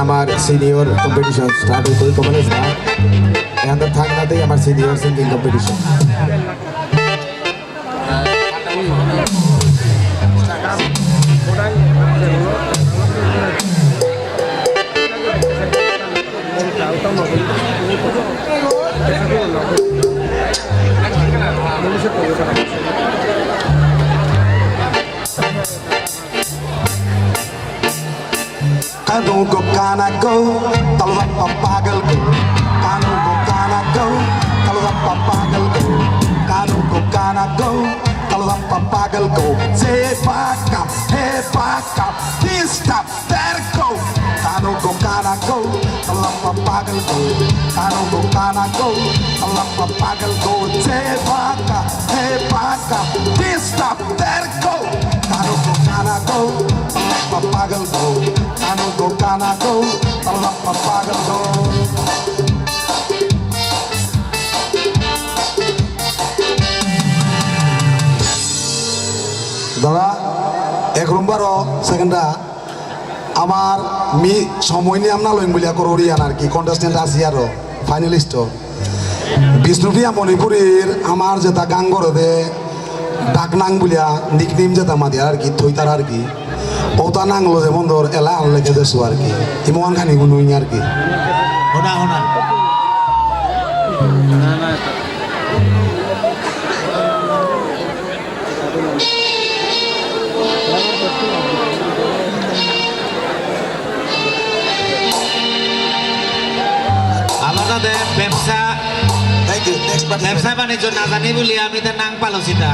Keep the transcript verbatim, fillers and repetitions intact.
আমার senior competition start হইতে কমলেশ দা। এখান থাকনাতেই আমার senior singing competition। Kanu go kana go, talapa pagal go. Kanu go kana go, talapa pagal go. Kanu go kana go, talapa pagal go. Se baka, he baka, this stop, there go. Kanu go kana go, talapa pagal go. Kanu go kana go, talapa pagal go. Se baka, he baka, this stop, there go. Kanu go kana go, talapa pagal go. Kanu go kana go, talapa pagal go. দাদা, এক নম্বর ও সেকেন্ডটা আমার মি সময় নিয়ে আমরা লইম বলিয়া করোরিয়ান আর কি, contestant আসি আরো, finalist ও। বিষ্ণুপ্রিয়া মণিপুরীর আমার যেটা গাঙ্গর দে ডাক নাং বুলিয়া nickname যেটা মাতিয়ার আর কি, থইতার আর কি। ওটা নাং লো যেমন ধর এলা আনলে খেতে শু আর কি। ইমন খানি গুনুইং আর কি। হোনা, হোনা। আমার তাতে ব্যবসা, Thank you. Next participant. ব্যবসা বাণিজ্য না জানি বলি আমি তো নাং পালসিতা।